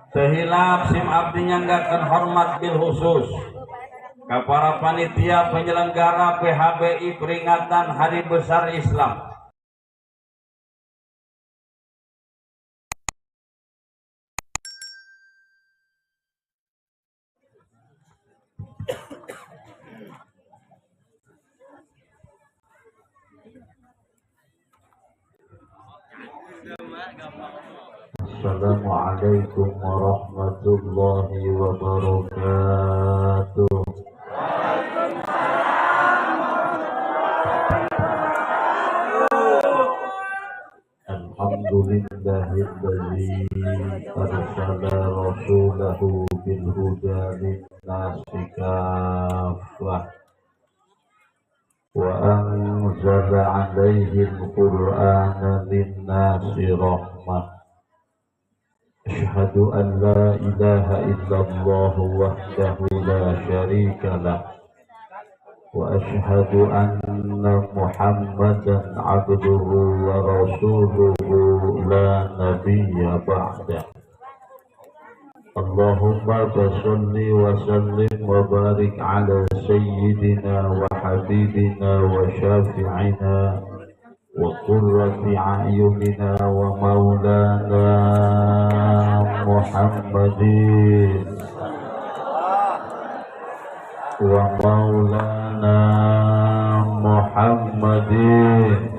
Teu hilap sim abdi nyanggakeun hormat bil khusus ka para panitia penyelenggara PHBI peringatan Hari Besar Islam. Assalamualaikum warahmatullahi wabarakatuh. Alhamdulillahilladzi arsala rasulahu bil huda lin-nasi kaffah wa anzala 'alaihi al-Qur'ana lin-nasi rahmah. Asyhadu an la ilaha illallah wahdahu la syarika lah wa asyhadu anna Muhammadan abduhu wa rasuluhu la nabiyya ba'dah. Allahumma shalli wa sallim wa barik ala sayyidina wa habibina wa syafi'ina wa qurrati a'yunina wa maulana Muhammadin wa maulana Muhammadin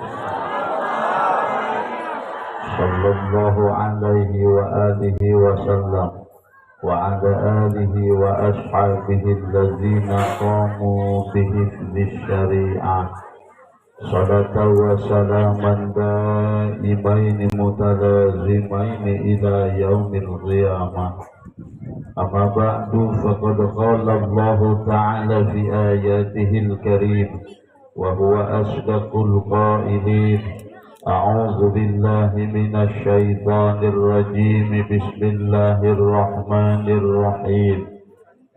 sallallahu alaihi wa alihi wa sallam wa ala alihi wa ashabihi allazina qamu bihifdzi syari'ah. Salatan wa salaman daimaini mutalazimaini ila yaumil qiyamah. Amma ba'du, faqad qala Allahu ta'ala fi ayatihil karim wa huwa asdaqul qailin. A'udzu billahi minasy syaithanir rajim. Bismillahirrahmanirrahim.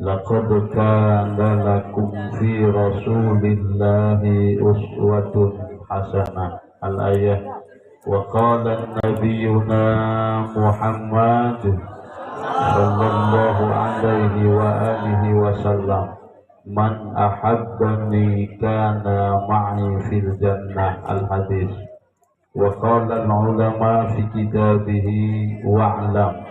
Laqad kana lakum fi rasulillahi uswatun hasanah. Al-ayah. Wa qala nabiyuna Muhammad sallallahu alaihi wa alihi wasallam, man ahabbani kana ma'i fil jannah. Al-hadis. Wa qala al-ulama fi kitabihi wa'lam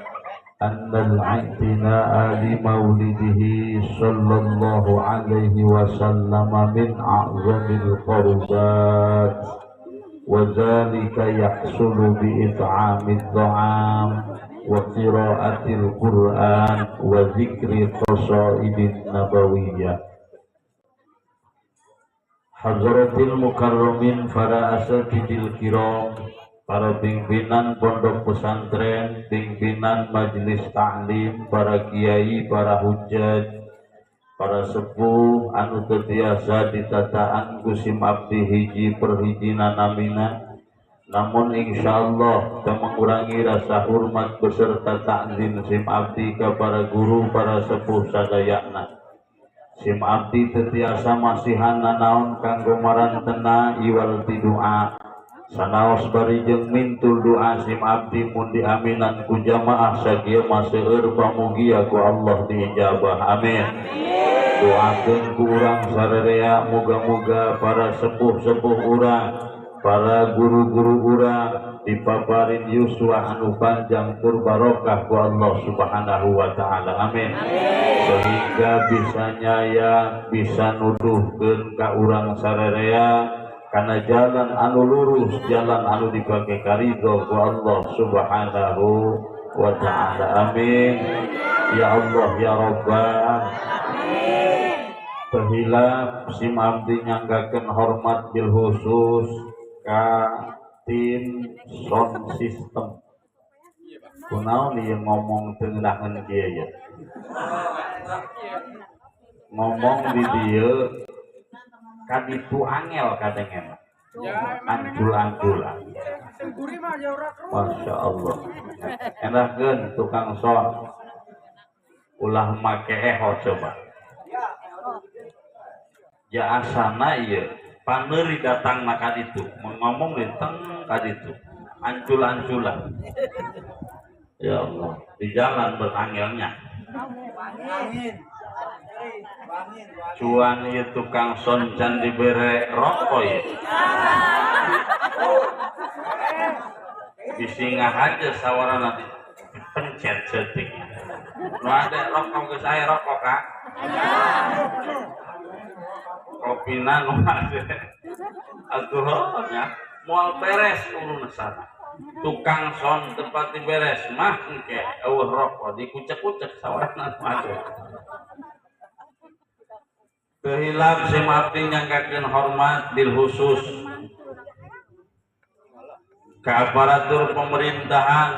anna al-i'tina'a li maulidihi sallallahu alaihi wasallam min a'zamil qurbat wa dhalika yahsulu bi it'amid dha'am wa qira'atil qur'an wa dzikri qasaidin nabawiyyah. Hadratil mukarramin, para asatidil kiram, para pimpinan pondok pesantren, pimpinan majelis taklim, para kiai, para hujjaj, para sepuh anu teu tiasa ditataan ku sim abdi hiji per hiji nanamina, namun insyaallah teu mengurangi rasa hormat beserta takzim sim abdi ka para guru, para sepuh sadayana. Sim abdi teu tiasa masihan nanaon kanggo marantena iwal ti doa. Sanaos bari jeung mintul doa sim abdi mun diaminan ku jamaah sakieu mah seueur pamugia ku Allah diijabah. Amin. Doakeun ku urang sararea, muga-muga para sepuh-sepuh urang, para guru-guru urang dipaparin yuswa anu panjang tur barokah ku Allah Subhanahu wa taala. Amin. Sehingga bisa nyaya, bisa nuduhkeun ka urang sararea karena jalan anu lurus, jalan anu dipake karidho ku Allah Subhanahu wa ta'ala. Amin. Ya Allah ya Rabbal. Terhilap sim abdi nyanggakeun hormat bil khusus ka tim sound system. Kunaon ieu ngomong teu ngeunaheun kieu ya. Ngomong di dieu kaditu angel kadengen, ancul-anculan. Masya Allah. Enakeun tukang son, ulah make eho coba. Ya asana ieu paneuri datang na kaditu, ngomong di teng kaditu, ancul-anculan. Ya Allah, di jalan bertangelnya. Cuan ieu tukang son can dibere rokok ya. Disingah aja sawarana dipencet cetik. Nu ada rokok geus aya rokok Kak. Kopina nu ada. Atuh nya moal beres urusan. Tukang son tempat diberes mah engke eueuh rokok dikucek-kucek sawarana nu ada. Kehilap sim abdi nyanggakeun hormat bil khusus ke aparatur pemerintahan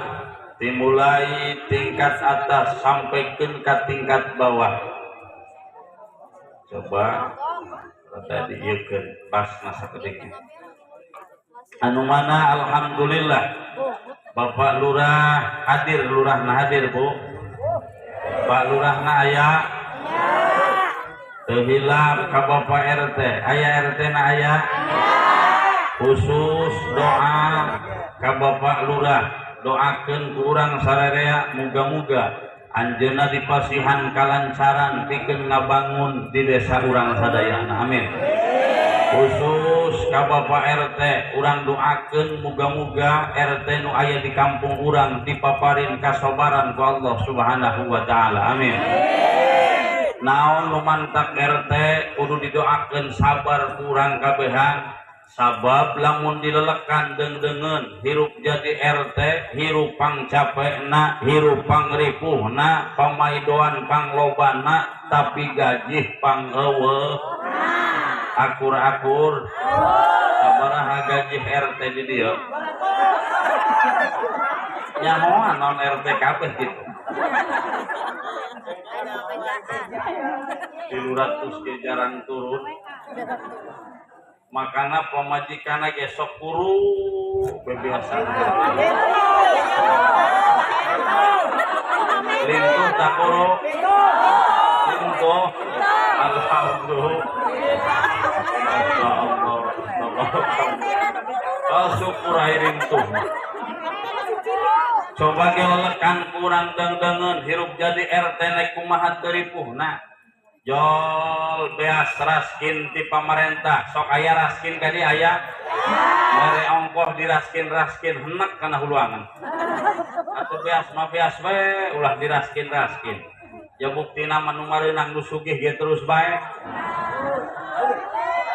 dimulai tingkat atas sampai ke tingkat bawah. Coba rada diieukeun pas masa kedeung. Anu mana alhamdulillah Bapak Lurah hadir, lurahna hadir Bu. Pak Lurahna aya. Teu hilap ka Bapak RT, aya RT na aya. Khusus doa ka Bapak Lurah, doakeun ku urang sararea muga-muga anjeunna dipasihan kalancaran pikeun ngabangun di desa urang sadayana, amin. Khusus ka Bapak RT, urang doakeun muga-muga RT nu aya di kampung urang dipaparin kasobaran ku Allah Subhanahu wa taala, amin. Naon nu mantak RT kudu didoakeun sabar ku urang kabehan. Sabab lamun dilelekan dengdengen hirup jadi RT hirup pang capekna hirup pang ripuhna pamaidoan pang lobana tapi gaji pang eueuh akur-akur sabaraha gaji RT di dieu nyahoan non RT kabeh gitu 300 ge jarang turun. Makana pamajikanna ge sok kuru bebiasa. Lintuh tak kuru? Lintuh. Alhamdulillah. Allah. Oh, syukur air lintuh. Coba ge lelekan kurang dengdengeun hirup jadi RT nek kumaha teu ripuhna. Jol beas raskin ti pamarentah sok aya raskin ka dieu aya mere ongkoh diraskin-raskin henek kana huluangan atuh beas mah beas we ulah diraskin-raskin ya buktina mah nu mareunang nu sugih ge terus bae.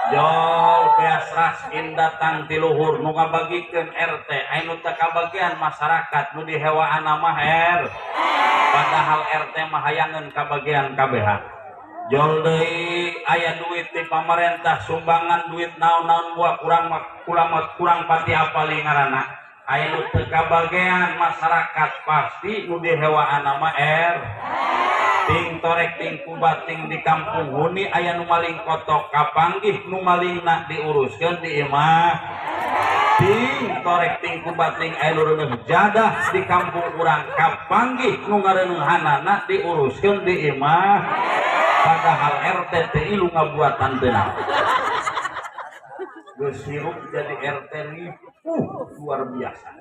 Jol beas raskin datang ti luhur nu ngabagikeun RT anu teu kabagian masyarakat nu dihewaanna mah R padahal RT mah hayangeun kabagian kabehan. Jol deui aya duit ti pamarentah sumbangan duit naon-naon buah kurang kurang pati apali ngaranna aya nu teu kabagean masyarakat pasti nu dihewaanna mah R ting torek ting kubating di kampung huni aya nu maling kotok kapanggih nu malingna diuruskeun di imah ting torek ting kubating aya nu reuneuh jadah di kampung urang kapanggih nu ngareuneuhanana diuruskeun di imah padahal RT teh ilu ngabuatan teu naon. Geus hirup jadi RT ripuh luar biasa.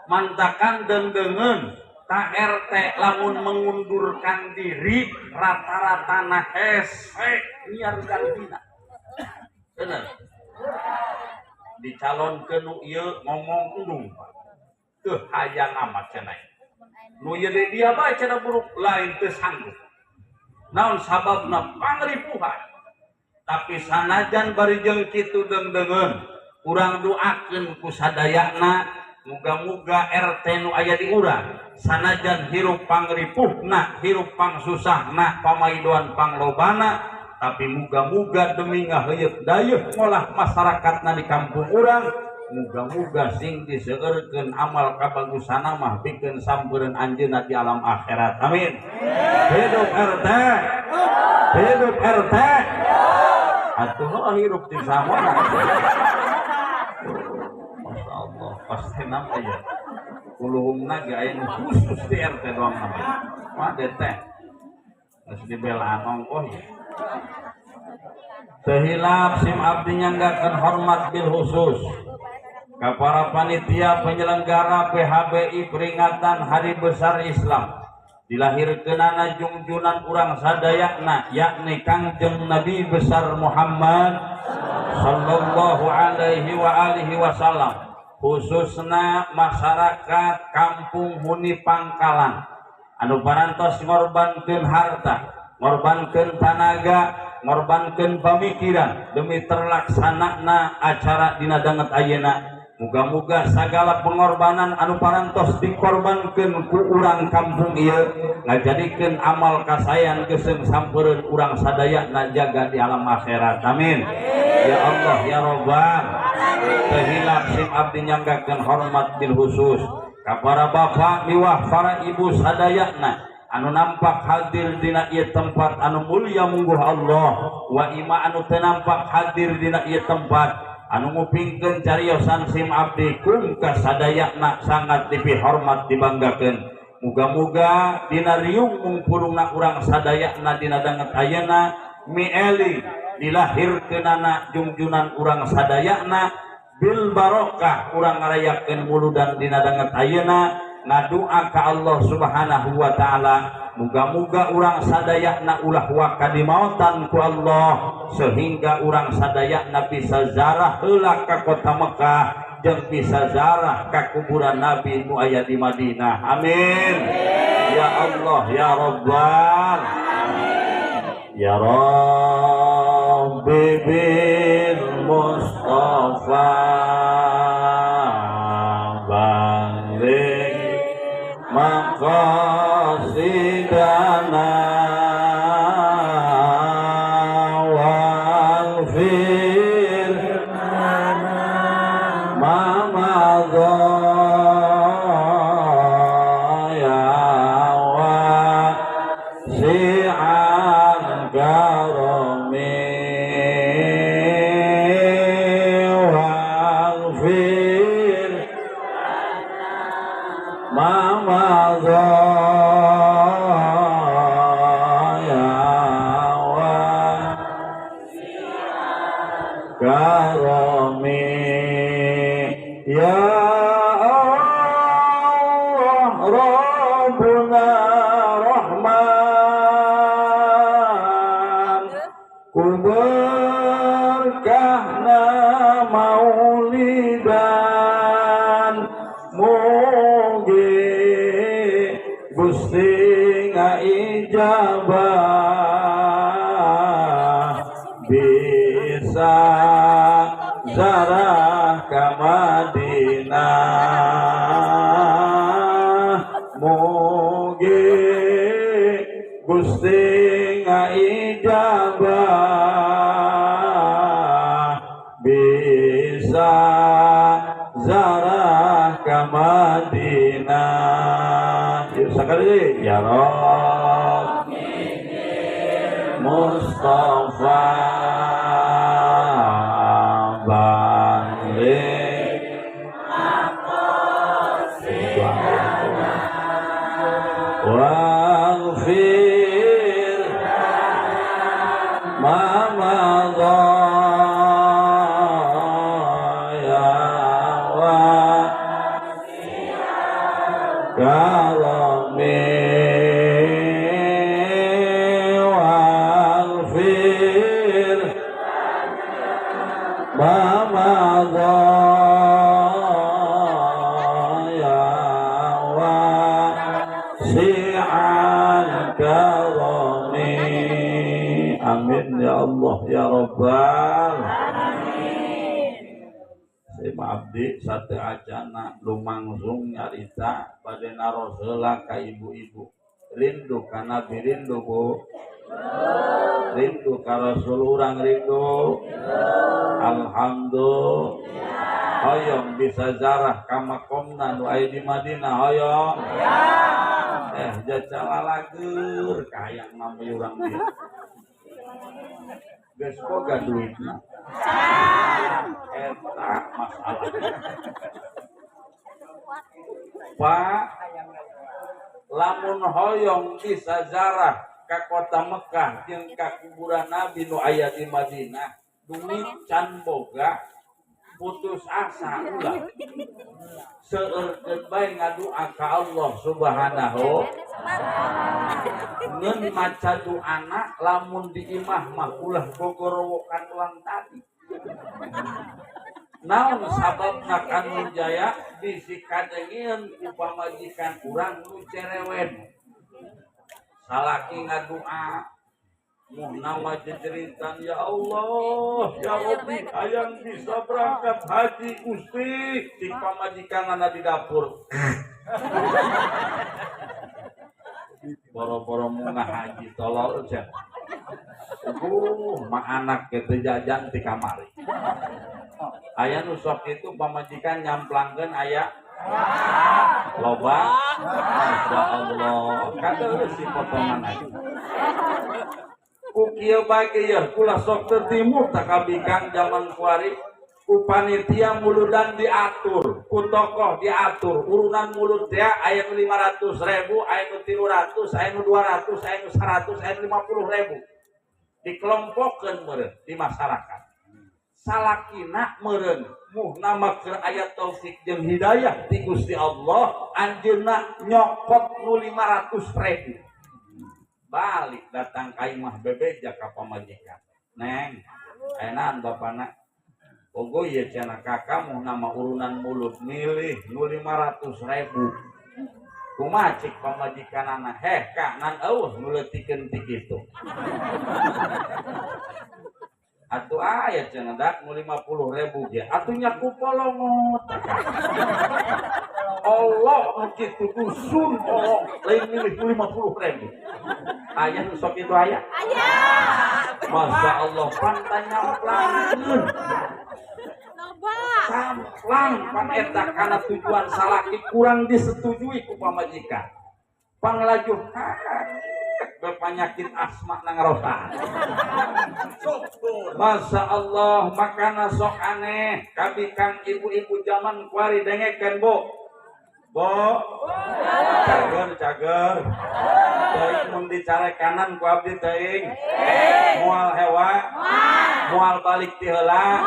Mantakan dengdengeun ta RT lamun mengundurkan diri rata-rata na hese nyiar gantina. Bener. Dicalonkeun nu ieu ngomong endung. Teu hayang amat cenah. Nu ieu deui dia bae cenah buruk lain teu sanggup. Naon sababna pangripuhan tapi sanajan bari jeung kitu dengdengeun urang doakeun ku sadayana muga-muga RT nu aya di urang sanajan hirup pangripuhna hirup pangsusahna pamaidoan panglobana tapi muga-muga demi ngaheuyeut dayeuh ngolah masyarakatna di kampung urang muga-muga sing diseueurkeun amal kabagusana mah pikeun sampereun anjeunna di alam akhirat, amin. Hidup RT, hidup RT, atuh hirup di samona. Masya Allah, pasti nama ya. Uluhumna ge aya nu khusus di RT doang namanya. Wah teh, geus dibelaan ongkoh ya. Tehilap sim abdi nyanggakeun hormat bil khusus Ka para panitia penyelenggara PHBI peringatan Hari Besar Islam dilahirkeunana jungjunan urang sadayana, yakni Kangjeng Nabi besar Muhammad sallallahu alaihi wa alihi wasallam, khususna masyarakat Kampung Huni Pangkalan anu parantos ngorbankeun harta, ngorbankeun tanaga, ngorbankeun pamikiran demi terlaksanana acara dina danget ayeuna. Muga-muga sagala pengorbanan anu parantos dikorbankeun ku urang kampung ieu ngajadikeun amal kasayan geuseuh sampeureun urang sadayana jaga di alam akhirat. Amin. Ya Allah ya Rabbal. Teu hilap sim abdi nyanggakeun hormat bil khusus ka para bapak miwah para ibu sadayana anu nampak hadir dina ieu tempat anu mulia mungguh Allah, wa ima anu teu nampak hadir dina ieu tempat anu ngupingkeun cariosan sim abdi kungka sadayana sangat dipihormat dibanggakeun. Muga-muga dina riung mungpurungna urang sadayana dina danget ayeuna mieli dilahirkeunana jungjunan urang sadayana bil barokah urang ngarayakeun muludan dina danget ayeuna ngadua ka Allah Subhanahu wa taala. Muga-muga urang sadayana ulah waka dimautan ku Allah sehingga urang sadayana bisa zarah heula ka kota Mekah jeung bisa zarah ka kuburan Nabi nu aya di Madinah. Amin. Ya Allah ya Rabbal. Ya Rabbi bil Mustafa baligh maqasidana waghfir ma madha ya wasi'al karami waghfir ma madha karami. Ya Allah Rabbuna Rahman, ku berkahna maulidan mugi Gusti ngaijabah bisa zarah ka Madinah mugi Gusti ngaijabah bisa zarah ka Madinah. Yuk sekali ya Rabbi Mustafa balik waghfir ma madha ya wasi'al karami waghfir ma madha ya wasi'al karami. Amin ya Allah ya Rabbal alamin. Sima abdi sate acana lumangsung nyarita bade naros heula ka ibu-ibu. Rindu ka Nabi, rindu Bu, rindu ka Rasul urang, rindu. Alhamdulillah. Hoyong bisa zarah ka makomna nu aya di Madinah, hoyong. Jajal lalagur kahayang mah urang dieu. Geus boga duitna. Eta masalah. Pak, lamun hoyong bisa zarah ka kota Mekah jeung ka kuburan Nabi nu aya di Madinah, duit can boga, Putus asa ulah. Seueur bae ngadua ka Allah Subhanahu. Ngeun maca doana lamun di imah mah ulah gogorowokan ulang tadi. Naon sababna Kanur Jaya bisi kadengieun ku pamajikan urang nu cerewet. Salaki ngadua muh nama jejeritan, ya Allah, ya Rabbi, hayang bisa berangkat haji Gusti. Cik pamajikanana di dapur. Boro-boro munah haji tolol cenah. Mah anak gitu jajan di kamari. Aya nu sok itu pamajikan nyamplangkeun aya loba. Masya Allah, kadeuleuh si potongan aja. Ku kieu bae ge kula sok teu timur tak kabikang zaman kuari. Ku panitia muludan diatur, ku tokoh diatur, urunan mulut teh aya nu 500.000, aya nu 300, aya nu 200, aya nu 100, aya nu 50.000. Dikelompokkeun meureun di masyarakat. Salakina meureun muh nama keur aya taufik jeung hidayah ti Gusti Allah, anjeunna nyokot nu 500.000. Balik datang ka imah bebeja ka pamajikan. Neng, enan bapana. Ogo ieu cenah kakak muh nama urunan mulut milih nu 500.000. Kumaha cik pamajikanana? Heh kak nan eueuh nu leutikkeun ti kitu. Atuh aya cenah dak nu 50.000 ge. Atuh nya ku polongot. Allah nu kitu dusun Allah lain milih nu 50.000. Aya nu sok kitu aya? Aya. Masya Allah pantai nyamplangkeun. Samplang pan eta kana tujuan salaki kurang disetujui ku pamajikan. Panglaju berpanyakit asma nang rosaan. Masya Allah makana sok aneh kabikang ibu-ibu zaman kuari dengekeun bu. Bu, cager cager. Teuing mun dicarekanan ku abdi teuing. Moal hewa, moal balik ti heula.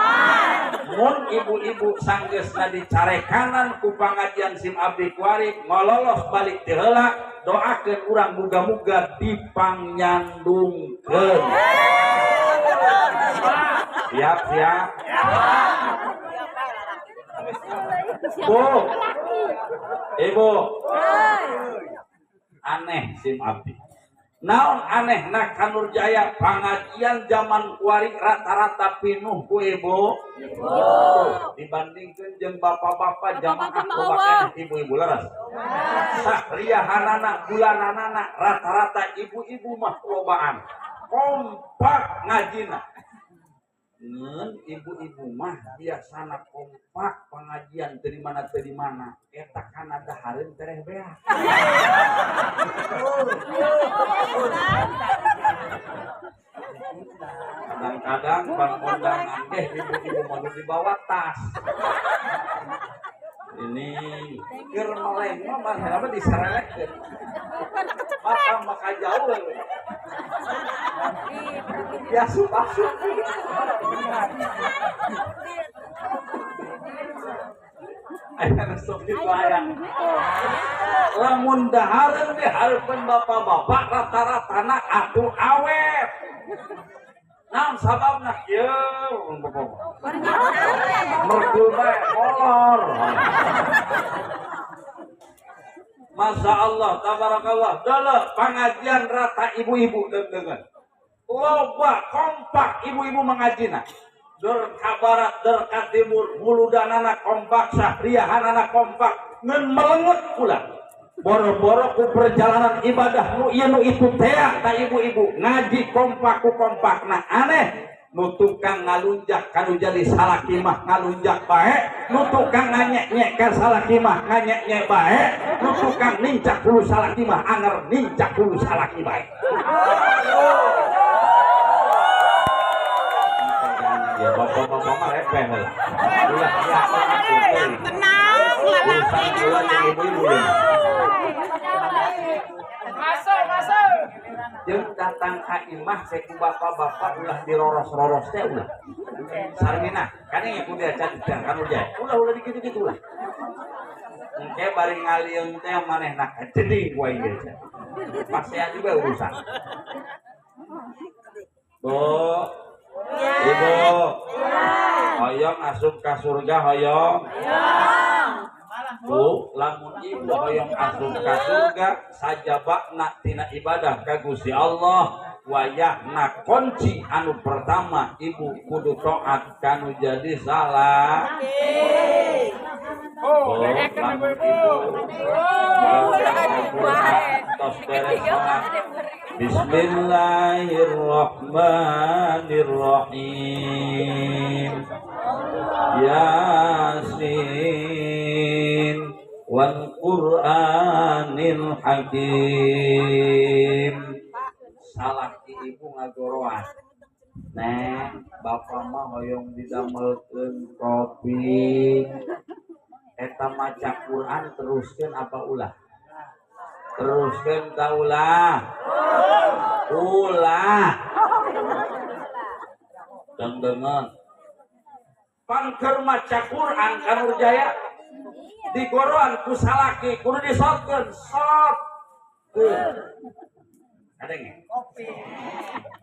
Mun ibu-ibu sanggeusna dicarekanan ku pangajian sim abdi kuari ngololos balik ti heula, doakeun urang muga-muga dipangyandungkeun. Siap siap. Bu, ibu, aneh sim abdi. Naon aneh na Kanur Jaya pangajian zaman kuari rata-rata pinuh ku ibu. Tuh, dibandingkeun jeung bapak-bapak jamaah loba keneh ibu-ibu leres. Sahriahanana bulananana rata-rata ibu-ibu mah lobaan. Kompak ngajina. Ngeun ibu-ibu mah biasana kompak pengajian teu di mana teu di mana eta kana dahareun tereh beak. Kadang-kadang pangkondangan deh ibu-ibu mah nu dibawa tas. Ini keur meleng mah manehna mah diserelekeun. Maka maka jauh. Ya asup-asup. Aya sok kitu aya. Lamun dahareun di hareupeun bapak-bapak rata-ratana atuh awet. Naon sababna kieu mergul bae molor. Masya Allah, tabarakallah. Dele pengajian rata ibu-ibu dengan loba kompak ibu-ibu mengajina. Der ka barat, der ka timur, muludanana kompak, sahriahanana kompak, ngeun melengut pula. Boro-boro ku perjalanan ibadah nu ieu nu itu tea ta ibu-ibu ngaji kompak ku kompakna aneh. Nu tukang ngalunjak kanu jadi salaki mah ngalunjak bae, nu tukang nganyek-nyek ka salaki mah nganyek-nyek bae, nu tukang nincak hulu salaki mah anger nincak hulu salaki bae. Ya bapak-bapak mah repeh lah. Ulah tenang, ibu-ibu. Masuk, masuk. Jeung datang ka imah ku bapak-bapak ulah diroros-roros teh ulah. Sarmina, kan yang kudu diacan kan udah. Ulah dikitu-kitu lah. Engke bari ngalieung teh manehna jeding ku aing ge. Pasea juga urusan. Bu, Ibu, hoyong asup ka surga hoyong. Bu, lamun ibu hoyong asup ka surga sajabakna tina ibadah ka Gusti Allah wayahna kunci anu pertama ibu kudu taat kanu jadi salah. Oh, dengekeun ibu-ibu. Tos beres salat. Bismillahirrahmanirrahim. Yasin wal Qur'anil Hakim. Salah ki ibu ngagoroan. Neng, bapak mah hoyong didamelkeun kopi. Eta maca Quran teruskeun apa ulah? Teruskeun ta ulah? Ulah. Dengdengan. Pangker maca Quran ka Nurjaya digoroan ku salaki kudu disotkeun, sotkeun. Kadenge? Kopi.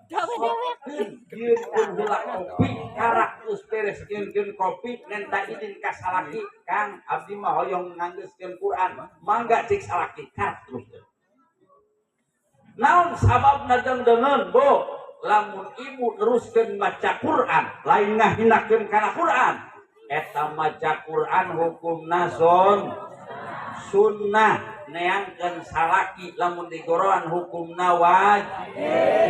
Sotkeun gieunkeun heula kopi, karak geus beres gieunkeun kopi nenta izin ka salaki, Kang abdi mah hoyong nganggeuskeun Quran, mangga cik salaki karak teruskeun. Naon sababna dengdengeun, Bu? Lamun ibu teruskeun maca Quran, lain ngahinakeun kana Quran. Eta maca Quran hukumna sunnah, neangkeun salaki lamun digoroan hukumna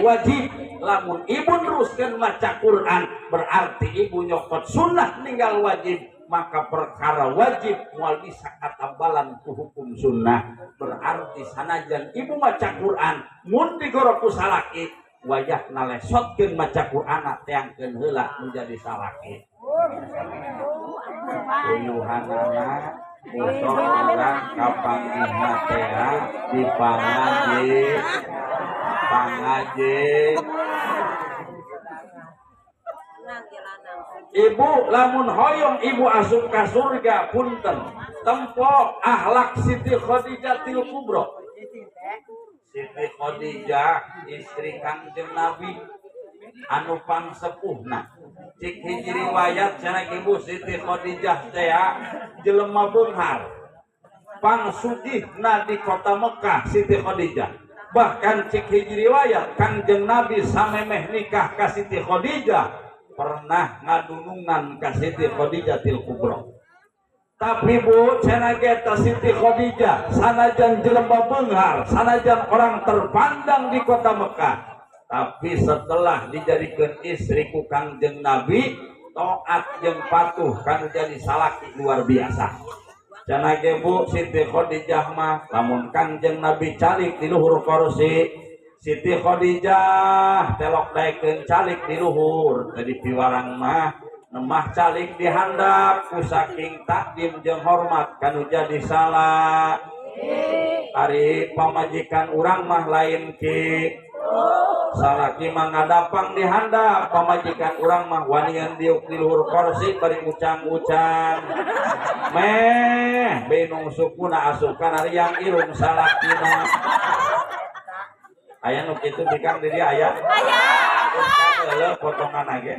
wajib. Lamun ibu teruskeun maca Quran berarti ibu nyokot sunnah ninggal wajib, maka perkara wajib moal bisa katambalan ku hukum sunnah. Berarti sanajan ibu maca Quran mun digoro ku salaki wayahna lesotkeun maca Quran teangkeun heula menjadi salaki. Uyuhanana bosok urang kapanggihna teh di pangaji pangaji. Ibu lamun hoyong ibu asup ka surga punten tempo akhlak Siti Khadijah til Kubra. Siti Khadijah istri Kangjeng Nabi anu pangsepuhna. Cik hiji riwayat cenah ibu Siti Khadijah teh jelema beunghar pangsugihna di kota Mekah Siti Khadijah. Bahkan cik hiji riwayat Kangjeng Nabi samemeh nikah ka Siti Khadijah pernah ngadunungan ka Siti Khadijah til Kubra. Tapi Bu cenah ge teh Siti Khadijah sanajan jelema beunghar, sanajan orang terpandang di kota Mekah, tapi setelah dijadikan istri ku Kangjeng Nabi taat jeung patuh kan jadi salaki luar biasa. Cenah ge Bu Siti Khadijah mah lamun Kangjeng Nabi calik di luhur kursi, Siti Khadijah telok daekeun calik di luhur, jadi piwarang mah nemah calik di handap ku saking takdim jeung hormat kanu jadi salah. Ari pamajikan urang mah lain ki salaki mah ngadapang di handap, pamajikan urang mah wanian diuk di luhur kursi bari ucang-ucang. Meh binung sukuna asup kana riang irung salakina. Aya nu kitu bikang di dieu aya? Aya. Heuleuh potongan ge.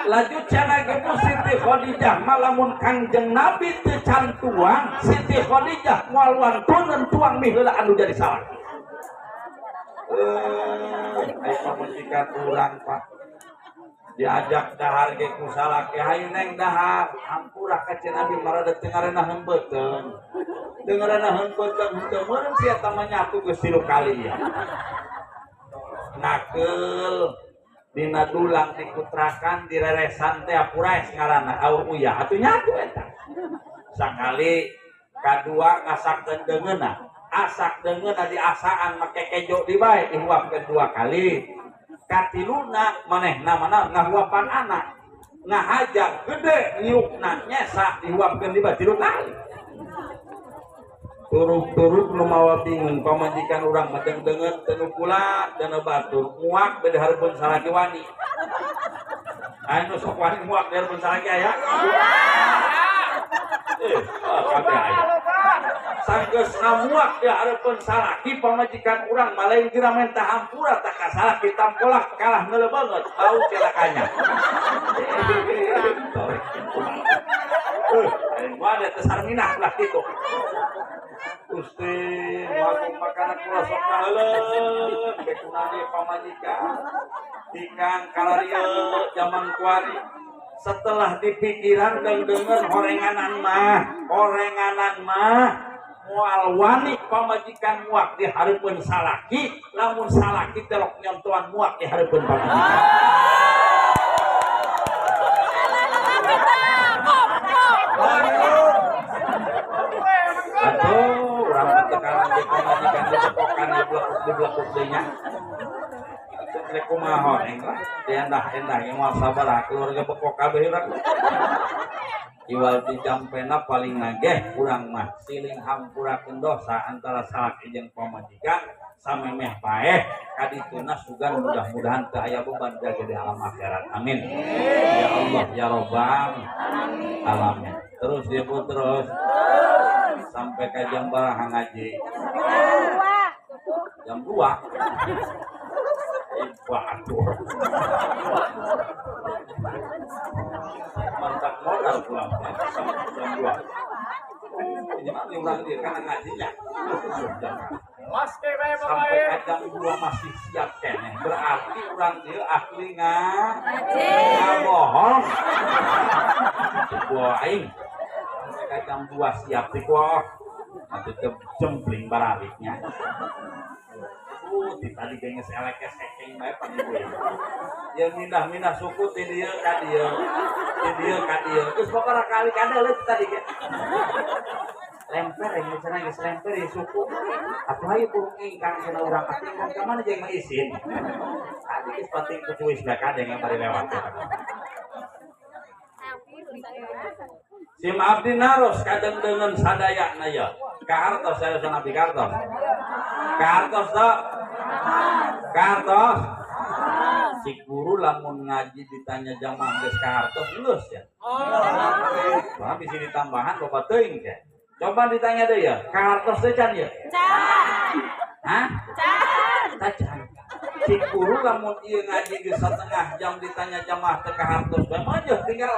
Laju cenah ge Siti Khadijah mah lamun Kangjeng Nabi teu can tuang, Siti Khadijah moal wantuneun tuang miheula anu jadi salaki. Ai pamajikan urang Pak diajak dahar ge ku salaki, hayu neng dahar, hampura ka cenah Nabi marada teu ngarenaheun beuteung. Teu ngarenaheun beuteung henteu meureun sia teh mah nyatu geus 3 kali ya. Nakeul dina dulang dikutrakan direresan teh puraes ngaranna aur uyah atuh nyatu eta. Sakali kadua ngasak deungeunna, asak deungeunna diasaan make kejo di bae dihuapkeun 2 kali. Katiluna manehna mana ngahuapan anak ngahaja gede niukna nyesa dihuapkeun di bae 3 kali. Turuk-turuk nu mawa bingung pamajikan urang mah deungeun teu nu kula teu nu batur muak beda hareupeun salaki wani. Anu sok wani muak di hareupeun salaki aya? Kabeh aya. Sanggeus ngamuak di hareupeun salaki pamajikan urang mah lain geura menta hampura tah ka salaki tampolak kalah neuleuh banget bau celakanya. Wadah teh sarminah lah kitu. Gusti, waktu makanan kula sok kaheuleun, bekunane pamajikan. Ikan kalarieu jaman kuari. Setelah dipikiran deung-deungeun horenganan mah moal wani pamajikan muak di hareupeun salaki, lamun salaki telok nyontoan muak di hareupeun pamajikan. Aduh, urang mah teu kalah jeung pamajikan dicepokan diblekuk deui nya. Rek kumaha horeng lah, diendah-endah ge moal sabaraha keluarga bekok kabeh urang. Iwal ti jampena paling nageh urang mah siling hampurakeun dosa antara salaki jeung pamajikan samemeh paeh kadituna sugan mudah-mudahan teu aya beban jaga di alam akhirat. Amin. Ya Allah ya Rabbal alamin. Terus dia pun terus sampai ke jam berapa ngaji? Jam 2. Waduh. Mantap modal pulang jam 2. Ini mah urang dia kana ngajinya. Sampai ke jam 2 masih siap keneh. Berarti urang dia ahli ngaji. Ngabohong. Gua aing. Sampai ke jam 2 siap ti kuah. Atuh teu jempling baraliknya. Di tadi gengges elekes hekeng bae pan ibu. Yang mindah-mindah suku ti dieu ka dieu. Ti dieu ka dieu. Geus babaraha kali kadeuleuh tadi ge. Lemper yang cenah geus lemper di suku. Atuh hayu kurung ingkang cenah urang atuh ingkang ka mana jeung mah isin. Tadi geus penting kucuis bae kadeng bari lewat. Sim abdi naros kadang dengan sadayana ya. Kahartos saya sana abdi kartos. Kahartos teu? Kahartos. Si guru lamun ngaji ditanya jamaah geus kahartos geus ya. Wah bisi ditambahan loba teuing ke. Coba ditanya deui ya, kahartos teh can ya? Can. Hah? Can. Tacan. Si guru lamun ieu ngaji geus setengah jam ditanya jamaah teu kahartos bae mah tinggal.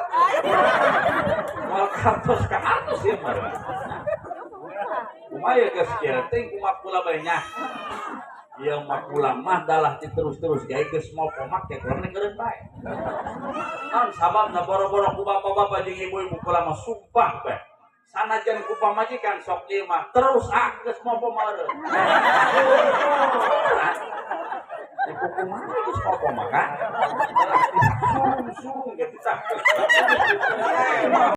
Moal kahartos kahartos ieu mah. Kumaha geus kieu teh kumaha kula bae nya. Ieu mah kula mah dalah diterus-terus gae geus mau komak ya kurang ngeureun bae. Naon sababna boro-boro ku bapak-bapak jeung ibu-ibu kula mah sumpah bae. Sanajan ku pamajikan sok ieu mah terus ah geus mopo meureun. Di kumaha geus mopo mah kan? Surung-surung ge tah.